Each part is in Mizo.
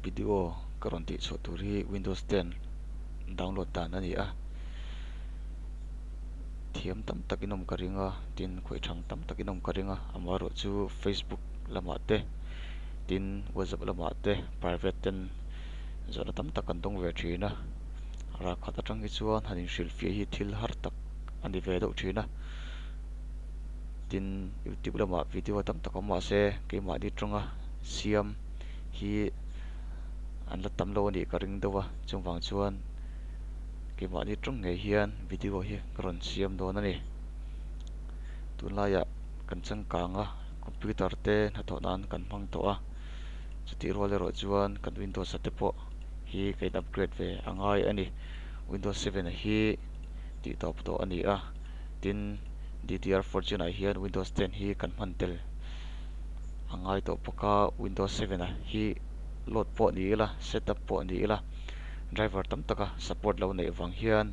Video ka rawn tih chhuah tur hi Windows 10 download dan a ni a. Thiam tam tak in awm ka ring a, tin khawih thang tam tak in awm ka ring a, amaherawh chu Facebook lamah te tin WhatsApp lamah te private ten zawhna tam tak kan dawng ve thin a. Ralkhat atang hi chuan han inhrilhfiah hi thil har tak a ni ve deuh thin a. Tin youtube lamah video tam tak awm mahse keimahni tawnga siam hi an la tam lo a nih ka ring deuh a chungvang chuan keimahni tawng ngei hian video hi ka rawn siam dawn a ni. Tunlaiah kan changkang a computer te hnathawh nan kan hmang tawh a chutih rual erawh chuan kan windows a te pawh hi ka in upgrade ve a ngai a ni. Windows 7 a hi tih tawp tawh a ni a tin DDR4 chinah hian Windows 10 hi kan hman tel a ngai tawh bawk a Windows 7 a hi load pawh ni ila setup pawh ni ila driver tam taka support lo neih vang hian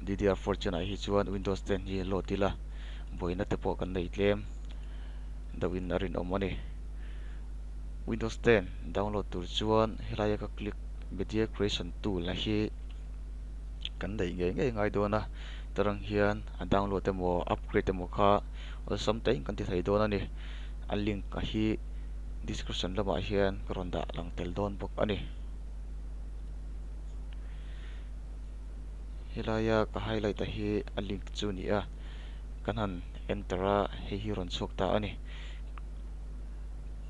DDR4 chinah hi chuan Windows 10 hi load ila buaina te pawh kan nei tlem deuhin a rinawm a ni. Windows 10 download tur chuan helaia ka click media creation tool a hi kan neih ngei ngei ngai dawn a tarang hian a download emaw upgrade emaw kha awlsam tein kan ti thei dawn a ni a link a hi description lamah hian ka rawn dah lang tel dawn bawk a ni helaia ka highlight a hi a link chu a ni a kan han enter a hei hi rawn chhuak ta a ni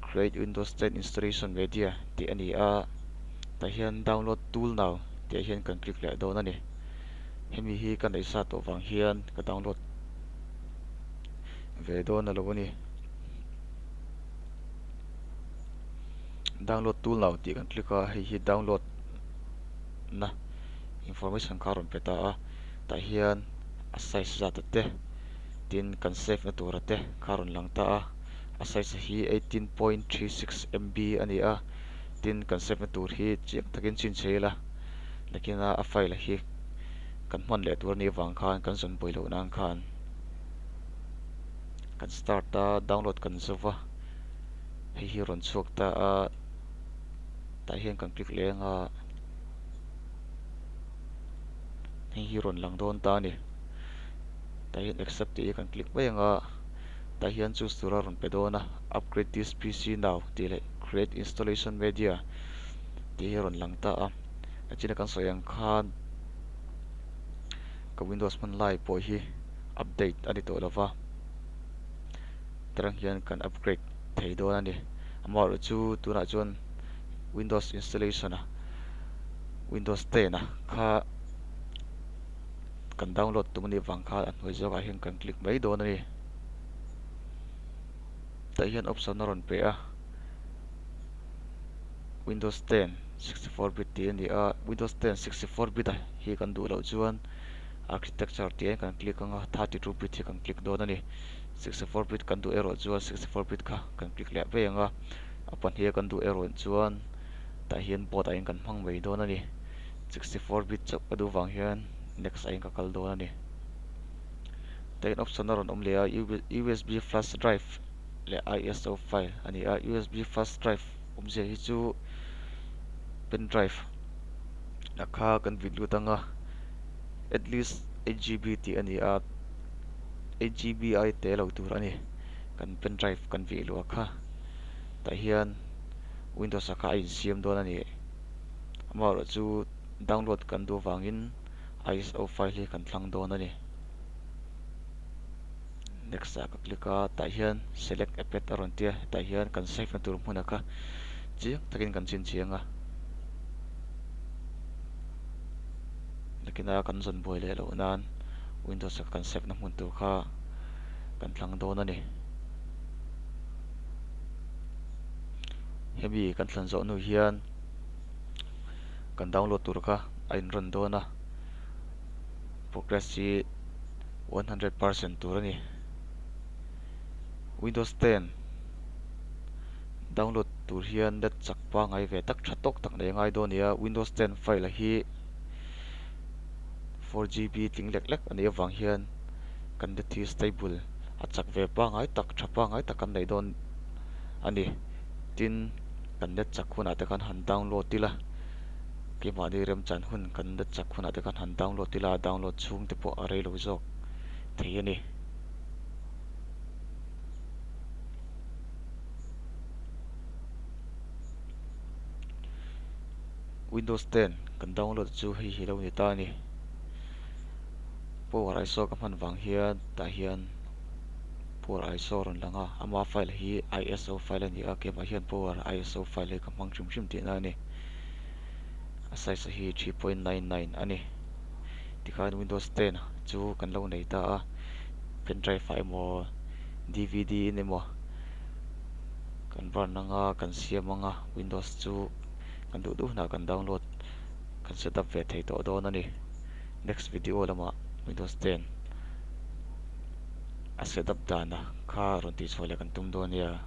create windows 10 installation media tih a ni a tah hian download tool now tih ah hian kan click leh dawn a ni hemi hi ka neih sa tawh vang hian ka download ve dawn a lo a ni download tool now tih kan click a hei hi download na information kha a rawn pe ta a tah hian a size zat a te tin kan save na tur a te kha a rawn lang ta a a size hi 18.36 MB a ni a tin kan save na tur hi chiang takin chhinchhe ila nakina a file hi kan hman leh tur a nih avang khan kan zawn buai loh nan khan kan start a download kan zo va hei hi rawn chhuak ta a tah hian kan click leh anga hei hi rawn lang dawn ta a ni tah hian accept tih hi kan click mai anga tah hian choose tura rawn pe dawn a upgrade this P_C now tih leh create installation media tih hi a rawn lang ta a a china kan sawi ang khan ka windows hman lai pawh hi update a ni tawh lova tarang hian kan upgrade thei dawn a ni amaherawh chu tunah chuan windows installation a windows 10 a kha kan download tum anih vang khan a hnuai zawkah hian kan click mai dawn a ni tah hian option a rawn pe a windows 10 64 bit tih a ni a windows 10 64 bit a hi kan duh loh chuan architecture tih hian kan click anga 32 bit hi kan click dawn a ni 64 bit kan duh erawh chuan 64 bit kha kan click leh vei anga a pahnih a kan duh erawh chuan tah hian board ah hian kan hmang mai dawn a ni 64 bit chauh ka duh vang hian next ah hian ka kal dawn a ni tah hian option a rawn awm leh a U_S_B flash drive leh I_S_O file a ni a U_S_B flash drive awmzia hi chu pen drive a kha kan vit lut anga at least 8 G_B tih a ni a 8 G_B ai te lo tur a ni kan pen drive kan vih luah kha tah hian windows ah kha a insiam dawn a ni amaherawh chu download kan duh avangin I_S_O file hi kan thlang dawn a ni next ah ka click a tah hian select a pad a rawn tia hetah hian kan save na tur hmun a kha chiang takin kan chhinchhiang a nakina kan zawn buai leh loh nan windows a kan save na hmun tur kha kan thlang dawn a ni hemi kan thlan zawh hnu hian kan download tur kha a in rawn dawn a progress hi 100% tur a ni windows 10 download tur hian net chak pangai ve tak tha tawk tak nei ngai dawn a ni a windows 10 file hi 4gb tling lek lek a nih avang hian kan net hi stable a chak ve pangai tak tha pangai tak kan neih dawn a ni tin. Kan net chak hunah te khan han download ila, keimahni remchan hun kan net chak hunah te khan han download ila, a download chhung te pawh a rei lo zawk thei a ni. Windows 10 kan download chu hei hi lo ni ta a ni. Power ISO ka hman vang hian tah hian Power ISO a rawn lang a, ama file hi ISO file a ni a, keimah hian Power ISO file hi ka hmang hrim hrim tihna a ni. A size hi 3.99 a ni. Tikhan Windows 10 chu kan lo nei ta a, pendrive ah emaw DVD in emaw kan burn anga kan siam anga Windows chu kan duh duh hunah kan download kan set up ve thei tawh dawn a ni. Next video lamah Windows 10 a set up dana kha rawn tihchhuah leh kan tum dawn nia.